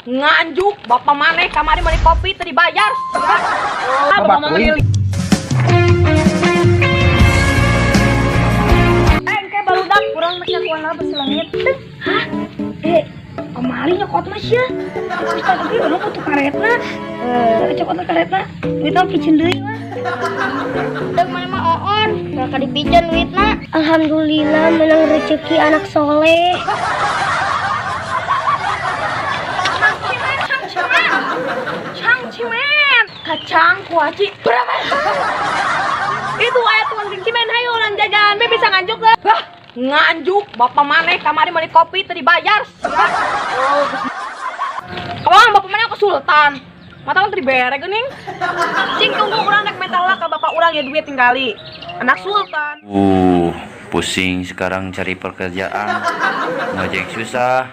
Nganjuk bapak maneh kamari meuli kopi teu dibayar. Ah, bapak mah ngeliling. Eh, engke barudak urang mah nyakuan bersih langit. Hah? Eh, kamari nyokot mah sia. Ustaz oge urang butuh karetna. Eh, cokot karetna. Duitna piceun deui mah. Deg mana mah oon, mereka dipiceun duitna. Alhamdulillah menang rezeki anak soleh. Cangcimen, kacang kuaci berapa? Itu ayat tukang cangcimen, hayo orang jajan, be bisa nganjuk gak? Hah, nganjuk, bapak maneh kamari meuli kopi teu dibayar. Oh, kawan bapak maneh aku sultan. Mata kan teu dibere geuning. Cing tunggu urang rek minta lah ka bapak urang ya duit tinggali. Anak sultan. Pusing sekarang cari pekerjaan. Ngojek susah.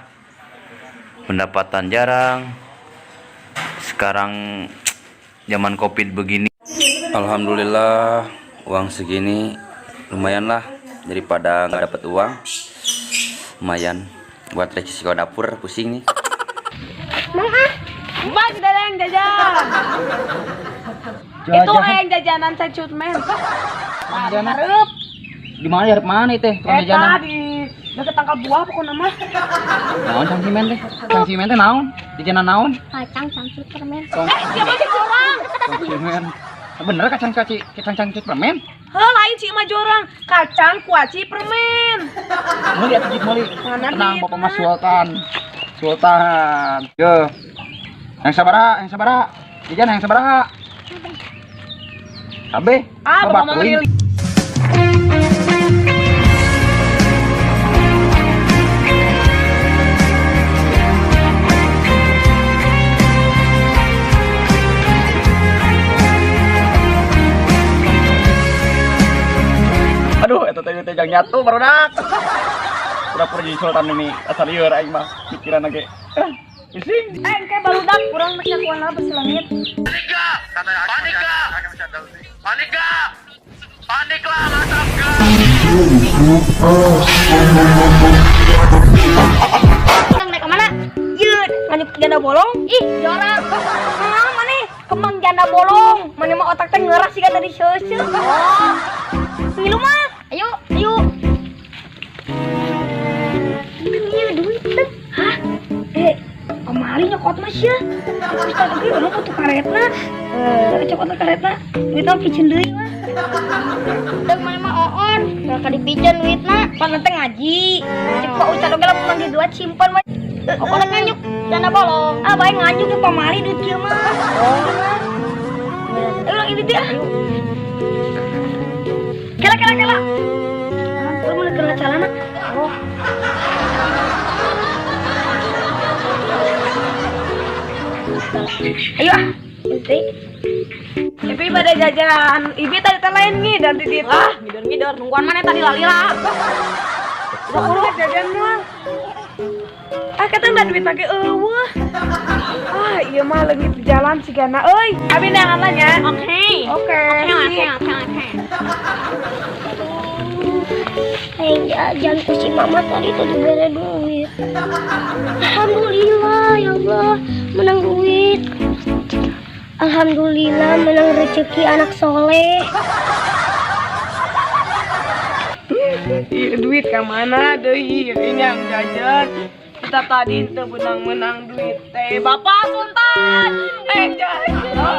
Pendapatan jarang. Sekarang zaman Covid begini. Alhamdulillah uang segini lumayan lah, daripada nggak dapet uang. Lumayan buat resiko dapur, pusing nih. Mang ah, Bang jajan jajan. Itu yang jajanan secut men. Jajanan. Di mana ya, mana teh? Tukang Eta jajanan. di deket tangkal buah pokoknya mah. Naon cangcimen teh? Cangcimen teh naon? Jajanan naon? Kacang cangcut permen. Eh, siapa sih curang? Cangcimen. Bener kacang kaci, kacang cangcut permen? Heh, lain sih mah jorang. Kacang kuaci permen. Meuli atuh jik meuli. Mana Tenang duitna? bapak mah sultan. Sultan. Yo. Yang sabaraha, yang sabaraha. Jajan yang sabaraha. Kabeh. Ah, bapak mah teuing. ngeliling. Aduh, eta teh teh jang nyatu barudak. Pura-pura jadi sultan ini, asal lieur aing mah pikiran ge. Ah, pusing. Eh, engke barudak urang mah nyakuan bersih langit. Kang naik kemana? Yeut, nganjuk janda bolong. Ih, jorang. Nah, mana kemang janda bolong. Mana mah otak teh ngeras sih tadi seuseuh. Oh, Ngilu mah. ayo, ayo. Iya duit teh. Hah? Eh, kamari nyokot mah sia. Ustaz oge urang butuh karetna. Eh, cokot karetna. Duitna piceun deui mah. Deg mana mah oon, mereka dipiceun duitna. Pan teh ngaji. Cek Pak Ustaz oge lamun manggil duit simpan mah. Pokoknya nganjuk janda bolong. Ah, bae nganjuk ke pamari duit kieu mah. Oh. Eh, urang ini teh. Kela kela kela. Urang mun keur calana. Oh. Ayo ah. Nanti. Ibi pada jajan. Ibi tadi teh lain ngidar di ditu. Ah, ngidar-ngidar nungguan mana tadi lalira. Udah jajan mah. Ah, kata ndak duit lagi eueuh. Ah, iya mah leungit di jalan sigana euy. Abi neangan lah nya. Oke. Oke. Oke, oke, oke. Aing jajan ku si mama tadi tuh diberi duit. Alhamdulillah ya Allah menang duit. Alhamdulillah menang rezeki anak soleh. Ih, duit ke mana deui ini yang jajan. Kita tadi teu menang-menang duit teh. Bapak Sultan. Eh jajan.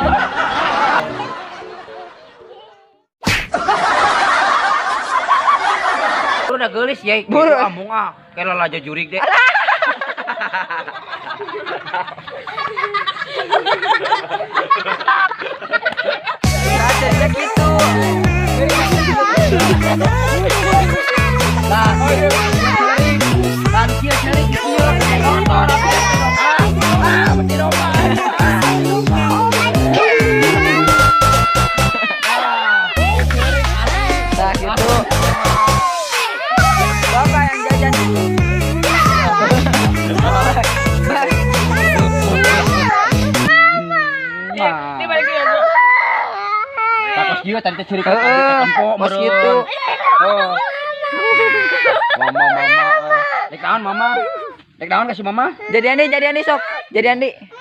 Udah geulis ye. Buru ambung ah, kayak lalajo jurik deh. Rasanya gitu. Nah, kan kieu cari kieu motor. Ah, mesti domba. Nah, gitu. Bapak yang jajan. Nah. Ini balik ya, Bu. Takos kieu tadi teh ciri ka tempo Kos gitu. Oh. Mama, mama. Dek naon mama? Dek naon kasih mama? Jadian nih sok. Jadi Andi.